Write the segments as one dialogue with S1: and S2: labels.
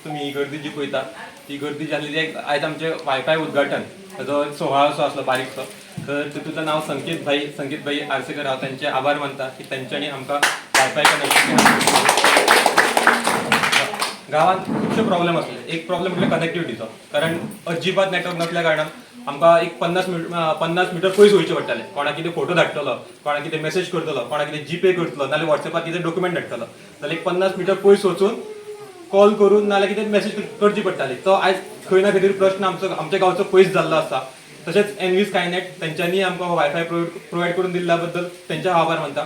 S1: तुमी ही गर्दी जी पळयता ती गर्दी जी आसली ती एक आयज आमचें वायफाय उद्घाटन ताजो एक सोहळा असो आसलो बारीकसो. तर तितूंतल्यान हांव संकेत भाई आर्सेकर हांव तांचे आभार मानता की तांच्यांनी आमकां वायफाय कनेक्शन. गांवांत खुबशे प्रॉब्लेम आसले. एक प्रॉब्लेम म्हटल्यार कनेक्टिविटीचो, कारण अजिबात नेटवर्क नासल्या कारणान आमकां एक 50 मिटर पयस वयचें पडटालें. कोणाक कितें फोटो धाडटलो, कोणाक कितें मेसेज करतलो, कोणाक कितें जीपे करतलो, नाल्यार वॉट्सॅपार कितें डॉक्युमेंट धाडटलो जाल्यार एक 50 मिटर पयस वचून कॉल करून नाल्यार कितें मेसेज करची पडटाली. तो आयज खंय ना खंय तरी प्रश्न आमचो, आमच्या गांवचो पयस जाल्लो आसा. तशेंच एनवी स्कायनेट तेंच्यांनी आमकां वायफाय प्रोवायड करून दिल्ल्या बद्दल तेंचे हांव आभार मानता.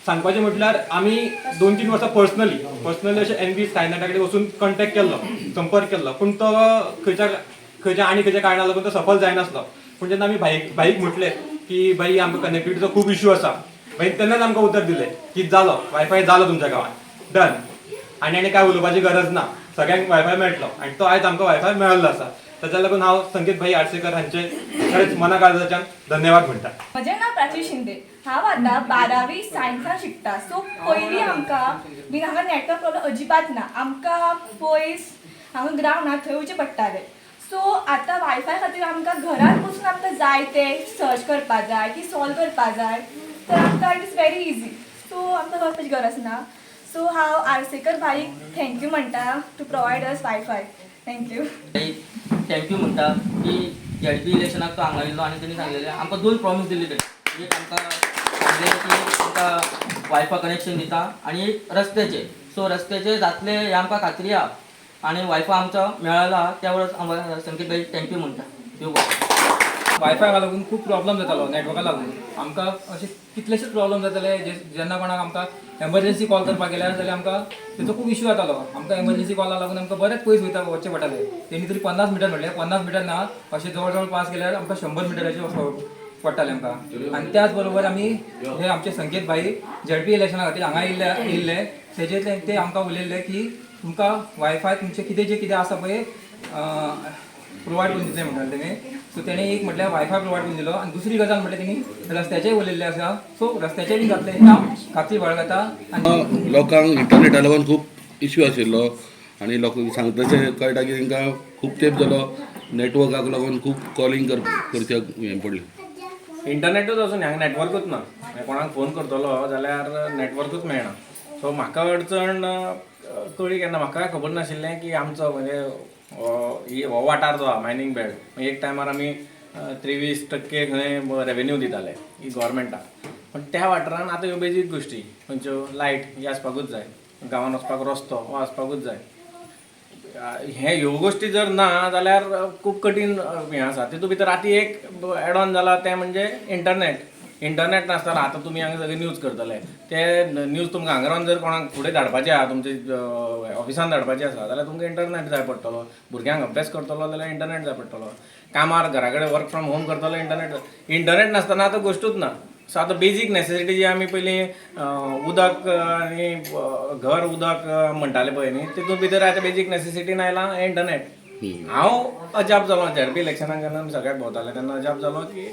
S1: सांगपाचें म्हटल्यार आमी 2-3 वर्सां पर्सनली अशें एनवी स्कायनेटा कडेन वचून कॉन्टेक्ट केल्लो, संपर्क केल्लो, पूण तो खंयच्या खंयच्या आनी खंयच्या कारणाक लागून तो सफल जायनासलो. पूण जेन्ना आमी भाईक म्हटलें की भाई, आमकां कनेक्टिविटीचो खूब इश्यू आसा, भाई तेन्नाच आमकां उतर दिलें की जालो वायफाय, जालो तुमच्या गांवांत, डन, आनी आनी काय उलोवपाची गरज ना, सगळ्यांक वायफाय मेळटलो. आनी तो आयज आमकां वायफाय मेळिल्लो आसा. ताच्या लागून हांव संकेत भाई आर्सेकर हांचे खरेंच मना काळजाच्यान धन्यवाद म्हणटा.
S2: म्हजें नांव प्राची शिंदे. हांव आतां बारावी सायन्सान शिकता. सो पयलीं आमकां बीन हांगा नेटवर्क प्रॉब्लम अजिबात ना. आमकां पयस हांगा ग्रावंड आहा, थंय वयचें पडटालें. सो आतां वायफाय खातीर आमकां घरात बसून आमकां जाय तें सर्च करपा जाय की सॉल्व करपा जाय, तर आमकां it is very easy. So आमकां वचपाची गरज ना. सो हांव आर्सेकर भाईक thank you म्हणटा to provide us WiFi. Thank you.
S3: Thank you म्हणटा की झेडपी इलेक्शनाक तो हांगा येयल्लो आनी तेणी सांगलेलें आमकां, दोन प्रॉमीस दिल्ले तेणी. एक आमकां सांगलें की आमकां वायफाय कनेक्शन दिता आनी एक रस्त्याचे. सो रस्त्याचे जातले हें आमकां खात्री आहा आनी वायफाय आमचो मेळला, त्या वेळार आमकां संकेत भाई thank you म्हणटा. देव बरें.
S4: वायफायका लागून खूब प्रॉब्लम जातालो. नेटवर्का लागून आमकां अशे कितलेशेच प्रॉब्लम जाताले जे जेन्ना कोणाक आमकां एमर्जन्सी कॉल करपाक गेल्यार जाल्यार आमकां तेचो खूब इश्यू जातालो. आमकां एमर्जन्सी कॉला लागून आमकां बरेंच पयस वयता वचचें पडटालें. तेणी तरी 50 मिटर म्हणलें, 50 मिटर ना, अशें जवळ जवळ पास गेल्यार आमकां 100 मिटराचें पडटालें आमकां. आनी त्याच बरोबर आमी हे आमचे संकेत भाई झेडपी इलेक्शना खातीर हांगा येयल्ले, तेजेर ते आमकां उलयल्ले की तुमकां वायफाय तुमचें कितें जें कितें आसा पळय प्रोवायड करून दितले म्हणटाले तेणी. सो तेणे एक म्हटल्यार वायफाय प्रोवायड करून दिलो आनी दुसरी गजाल म्हटल्यार तेणी रस्त्याचेय उलयल्लें आसा. सो रस्त्याचेय बी जातलें हें हांव खात्री बाळगता आनी
S5: लोकांक इंटरनेटा लागून खूब इश्यू आशिल्लो आनी लोक सांगता तशें कळटा की तांकां खूब तेंप जालो नेटवर्काक लागून खूब कॉलिंग करचें हें पडलें.
S6: इंटरनेटूच वचून हांगा नेटवर्कूच ना. मागीर कोणाक फोन करतलो जाल्यार नेटवर्कूच मेळना. सो म्हाका अडचण कळ्ळी केन्ना, म्हाका खबर नाशिल्लें की आमचो म्हणजे हो वाठार जो आहा मायनींग बेल्ट, एक टायमार आमी 23% खंय रेवेन्यू दिताले ही गोवोरमेंटाक, पण त्या वाठारान आतां ह्यो बेजीक गोश्टी खंयच्यो, लायट ही आसपाकूच जाय, गांवान वचपाक रस्तो हो आसपाकूच जाय. हे ह्यो गोश्टी जर ना जाल्यार खूब कठीण हें आसा. तितूंत भितर आतां एक एड ऑन जाला तें म्हणजे इंटरनेट. इंटरनेट नासतना आतां तुमी हांगा सगळे न्यूज करतले, ते न्यूज तुमकां हांगा रावन जर कोणाक फुडें धाडपाचे आहा, तुमचे ऑफिसान धाडपाचे आसा जाल्यार तुमकां इंटरनेट जाय पडटलो. भुरग्यांक अभ्यास करतलो जाल्यार इंटरनेट जाय पडटलो. कामार घरा कडेन वर्क फ्रॉम होम करतलो, इंटरनेट. इंटरनेट नासतना आतां गोश्टूच ना. सो आतां बेजीक नॅसेसिटी जी आमी पयलीं उदक आनी घर, उदक म्हणटाले पळय न्ही, तितूंत भितर आतां बेजीक नॅसेसिटीन आयलां इंटरनेट. हांव अजाप जालो, झेडपी इलेक्शनाक जेन्ना आमी सगळ्याक भोंवताले तेन्ना अजाप जालो की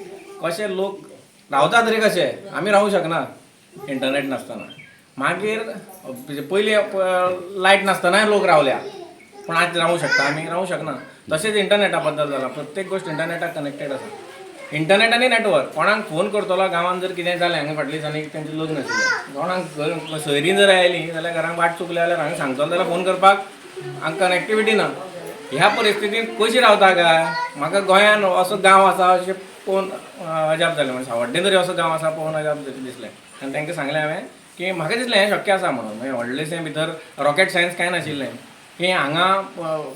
S6: कशे लोक रावतात रे, कशे आमी रावूंक शकना इंटरनेट नासतना. मागीर पयलीं लायट नासतनाय लोक रावल्या, पूण आज रावूंक शकता आमी? रावूंक शकना. तशेंच इंटरनेटा बद्दल जालां. प्रत्येक गोश्ट इंटरनेटाक कनेक्टेड आसा. इंटरनेट आनी नेटवर्क, कोणाक फोन करतलो गांवांत जर कितें जालें, हांगा फाटल्या दिसांनी तेंचें लग्न आशिल्लें, कोणाक सोयरीं जर आयलीं जाल्यार घरांत वाट चुकल्या जाल्यार हांगा सांगतलो जाल्यार फोन करपाक हांगा कनेक्टिविटी ना. ह्या परिस्थितींत कशी रावता काय? म्हाका गोंयान असो गांव आसा अशें पळोवन अजाप जालें. म्हणजे सावड्डें तरी असो गांव आसा पळोवन अजाप दिसलें. आनी तांकां सांगलें हांवें की म्हाका दिसलें हें शक्य आसा म्हणून. मागीर व्हडलेशें भितर रॉकेट सायन्स कांय नाशिल्लें की हांगा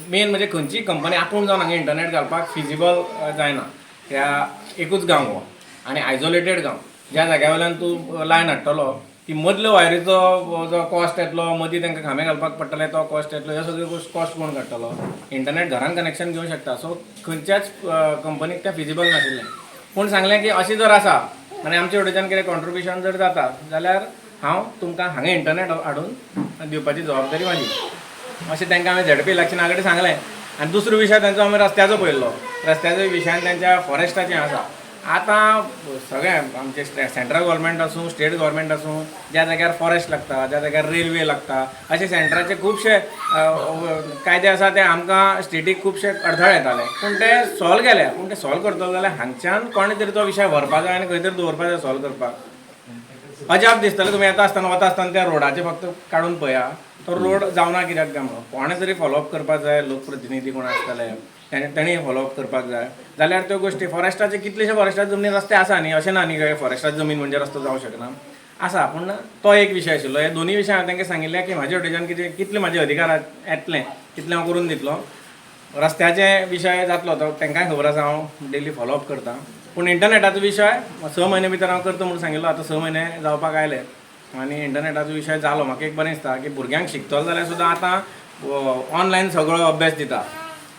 S6: मेन म्हणजे खंयचीय कंपनी आपूण जावन हांगा इंटरनेट घालपाक फिजिबल जायना. त्या एकूच गांव हो आनी आयसोलेटेड गांव, ज्या जाग्या वयल्यान तूं लायन हाडटलो ती मदल्यो वायरीचो जो कॉस्ट येतलो, मदीं तांकां खांबे घालपाक पडटले तो कॉस्ट येतलो, ह्यो सगळ्यो कॉस्ट कोण काडटलो? इंटरनेट घरान कनेक्शन घेवंक शकता. सो खंयच्याच कंपनीक तें फिजिबल नाशिल्लें. पूण सांगलें की अशें जर आसा आनी आमचे वटेच्यान कितें कॉन्ट्रिब्युशन जर जाता जाल्यार हांव तुमकां हांगा इंटरनेट हाडून दिवपाची जबाबदारी म्हाजी, अशें तांकां हांवें झेडपी इलेक्शना कडेन सांगलें. आनी दुसरो विशय तांचो आमी रस्त्याचो पळयल्लो. रस्त्याच्या विशयान तांच्या फॉरेस्टाचें आसा. आतां सगळें आमचे सेंट्रल गव्हर्मेंट आसूं, स्टेट गव्हर्मेंट आसूं, ज्या जाग्यार फॉरेस्ट लागता, ज्या जाग्यार रेल्वे लागता, अशे सेंट्राचे खुबशे कायदे आसा, ते आमकां स्टेटीक खुबशे अडथळे येताले, पूण ते सॉल्व केले. पूण ते सॉल्व करतलो जाल्यार हांगच्यान कोणे तरी तो विशय व्हरपा जाय आनी खंय तरी दवरपा जाय सॉल्व करपाक. अजाप दिसतलें, तुमी येता आसतना वता आसतना त्या रोडाचें फक्त काडून पळया, तो रोड जावना कित्याक काय म्हणून. कोणें तरी फॉलोअप करपाक जाय. लोकप्रतिनिधी कोण आसतले, तेणी फॉलोअप करपाक जाय, जाल्यार त्यो गोश्टी. फॉरेस्टाचे कितलेशे फॉरेस्टाचे जमनीर रस्ते आसा न्ही, अशें ना न्ही काय फॉरेस्टाची जमीन म्हणजे रस्तो जावंक शकना. आसा, पूण तो एक विशय आशिल्लो. हे दोनूय विशय हांवें तांकां सांगिल्ले की म्हाजे वटेच्यान कितें कितले म्हाजे अधिकार येतले तितले हांव करून दितलो. रस्त्याचे विशय जातलो तो तांकांय खबर आसा, हांव डेली फॉलोअप करता. पूण इंटरनॅटाचो विशय 6 म्हयने भितर हांव करता म्हणून सांगिल्लो. आतां 6 म्हयने जावपाक आयले आनी इंटरनॅटाचो विशय जालो. म्हाका एक बरें दिसता की भुरग्यांक शिकतलो जाल्यार सुद्दां आतां ऑनलायन सगळो अभ्यास दिता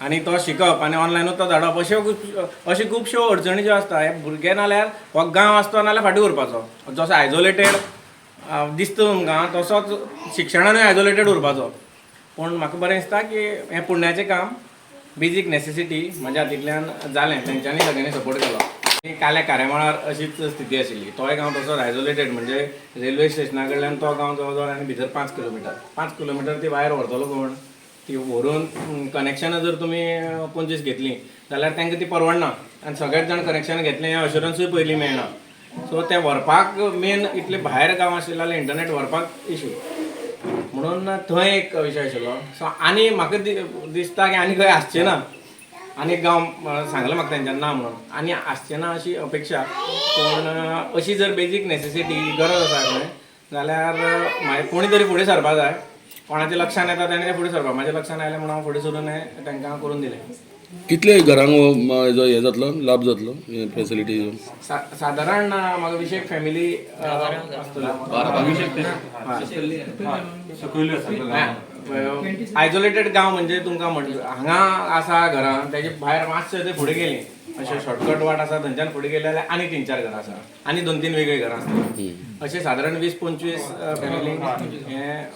S6: आनी तो शिकप आनी ऑनलायनूच तो धाडप, अश्यो खुबश्यो अडचणी ज्यो आसता. हे भुरगे नाल्यार हो गांव आसतो नाल्यार फाटीं उरपाचो. जसो आयजोलेटेड दिसता तुमकां, तसोच शिक्षणानूय आयजोलेटेड उरपाचो. पूण म्हाका बरें दिसता की हें पुण्याचें काम, बेजीक नॅसेसिटी म्हज्या हातींतल्यान जालें. तेंच्यांनी सगळ्यांनी सपोर्ट केलो. आनी काल्या कारेमळार अशीच स्थिती आशिल्ली. तोय गांव तसोच आयजोलेटेड, म्हणजे रेल्वे स्टेशना कडल्यान तो गांव जवळ जवळ आनी भितर 5 किलोमिटर. 5 किलोमिटर ती वायर व्हरतलो कोण? ती व्हरून कनेक्शनां जर तुमी 25 घेतली जाल्यार तांकां ती परवडना आनी सगळेच जाण कनेक्शन घेतलें हें अश्युरन्सूय पयलीं मेळना. सो तें व्हरपाक मेन इतले भायर गांव आशिल्ले जाल्यार इंटरनेट व्हरपाक इशू, म्हणून थंय एक विशय आशिल्लो. सो आनी म्हाका दिसता की आनी खंय आसचें ना. आनी एक गांव सांगलें म्हाका तेंच्यान ना म्हणून, आनी आसचें ना अशी अपेक्षा. पूण अशी जर बेजीक नॅसेसिटी गरज आसा खंय जाल्यार मागीर कोणी तरी फुडें सरपा जाय. कोणाच्या लक्षान येता तेणें तें फुडें सरपा. म्हाज्या लक्षान आयलें म्हणून हांव फुडें सरून हें तांकां करून दिलें.
S5: कितले घरांक हेजो हे जातलो, लाभ जातलो फेसिलिटी?
S6: सादारण म्हाका 20 एक फॅमिली आसतल्यो.
S1: सकयल्यो आसा.
S6: आयसोलेटेड गांव म्हणजे तुमकां म्हण हांगा आसा घरां, तेजे भायर मातशें ते फुडें गेलीं, अशें शॉर्टकट वाट आसा, थंयच्यान फुडें गेले जाल्यार आनी तीन चार घरां आसा आनी दोन तीन वेगळीं घरां आसतलीं. अशें सादारण 20-25 फॅमिलींक हें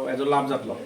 S6: हेजो लाभ जातलो.